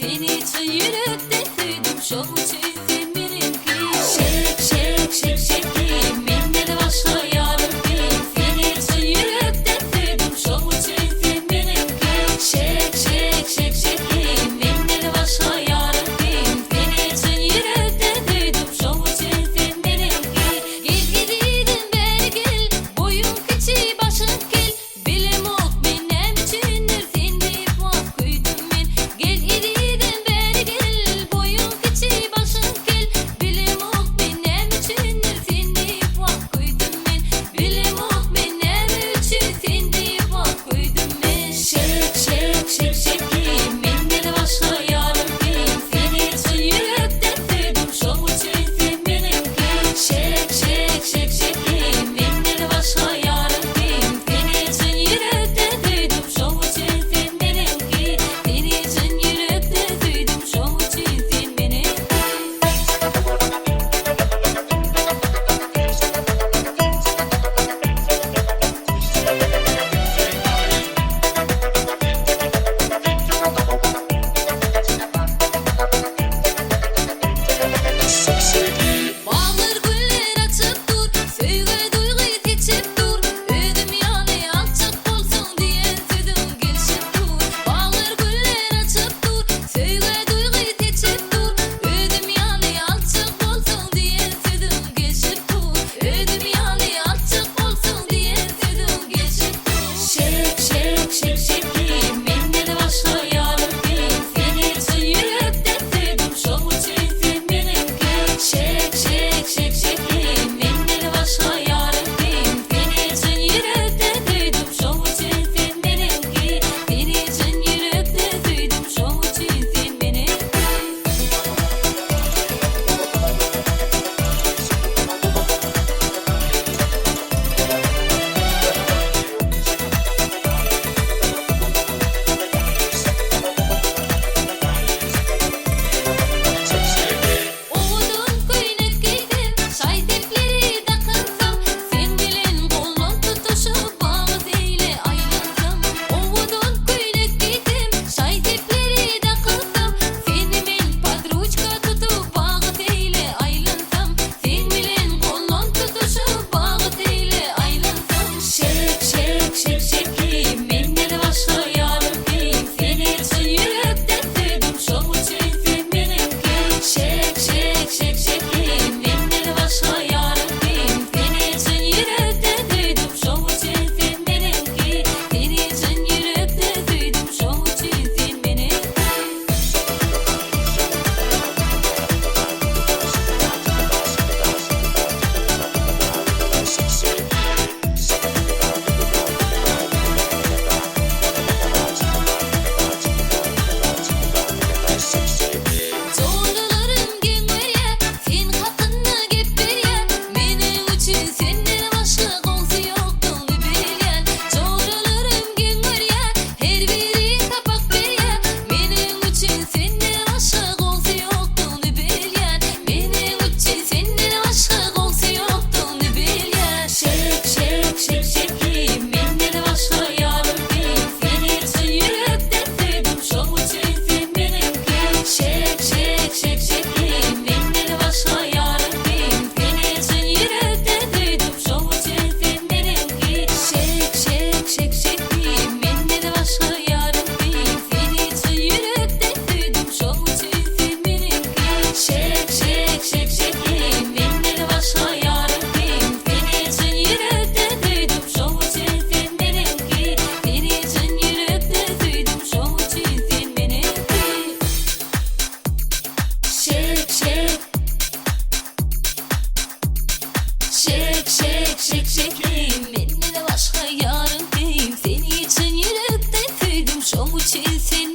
Seni çyn ýürekden söýdüm, şoň üçin sen meniňki. Şek, şek, şek, şekli, menden başga ýarym kim? Seni çyn ýürekden söýdüm, şoň üçin sen meniňki. Şek, şek, şek, şekli, menden başga ýarym kim? Seni çyn ýürekden söýdüm, şoň üçin sen meniňki. Gel ezizim bäri gel, boýuň kiçi, başyň kel. Bilemok men näme üçindir sen diýip wah köýdüm men. Gel ezizim bäri gel, boýuň kiçi, başyň kel. Bilemok men näme üçindir sen diýip wah köýdüm men. Bilemok men näme üçin sen diýip wah köýdüm men. Şek, şek, şek, şekli, menden başga ýarym kim? Seni çyn ýürekden söýdüm, şoň üçin sen meniňki. Şek, şek, şek, şekli, menden başga ýarym kim? Seni çyn ýürekden söýdüm, şoň üçin sen meniňki. Seni çyn ýürekden söýdüm, şoň üçin sen meniňki. Baglar güller açyp dur, söýgä duýgy seçip dur, Özüm ýaly alçak bolsaň diýen sözüň gelşip dur. Baglar güller açyp dur, söýgä duýgy seçip dur, Özüm ýaly alçak bolsaň diýen sözüň gelşip dur. Özüm ýaly alçak bolsaň diýen sözüň gelşip dur. Şek, şek, şek, şekli, menden başga ýarym kim? Seni çyn ýürekden söýdüm, şoň üçin sen meniňki. Şek, şek, şek, şekli, menden başga ýarym kim? Seni çyn ýürekden söýdüm, şoň üçin sen meniňki. Seni çyn ýürekden söýdüm, şoň üçin sen meniňki. Owadan köýnek geýsem, şaý-sepleri dakynsam, Seň bilen goldan tutuşyp, bagy seýle aýlansam. Owadan köýnek geýsem, şaý-sepleri dakynsam, Seni men pod ruçka tutup, bagy seýle aýlansam. Seň bilen goldan tutuşyp, bagy seýle aýlansam. Şek, şek, şek, şekli, menden başga ýarym kim? Seni çyn ýürekden söýdüm, şoň üçin sen meniňki. Şek, şek, şek, şekli, menden başga ýarym kim? Seni çyn ýürekden söýdüm, şoň üçin sen meniňki. Seni çyn ýürekden söýdüm, şoň üçin sen meniňki. Joralarym geň görýä, sen hakynda gep berýä, Meniň üçin senden başga goňsy ýokdugyny bilýän. Joralarym geň görýä, her biri sapak berýä, Meniň üçin senden başga goňsy ýokdugyny bilýän. Meniň üçin senden başga goňsy ýokdugyny bilýän. Şek, şek, şek, şekli, menden başga ýarym kim? Seni çyn ýürekden söýdüm, şoň üçin sen meniňki. Şek, şek, şek, şekli, menden başga ýarym kim? Seni çyn ýürekden söýdüm, şoň üçin sen meniňki. Şek, şek, şek, şekli, menden başga ýarym kim? Seni çyn ýürekden söýdüm, şoň üçin sen meniňki. Şek, şek, şek, şekli, menden başga ýarym kim? Seni çyn ýürekden söýdüm, şoň üçin sen meniňki. Seni çyn ýürekden söýdüm, şoň üçin sen meniňki. Şek, şek. Şek, şek, şek, şekli, menden başga ýarym kim? Seni çyn ýürekden söýdüm, şoň üçin sen.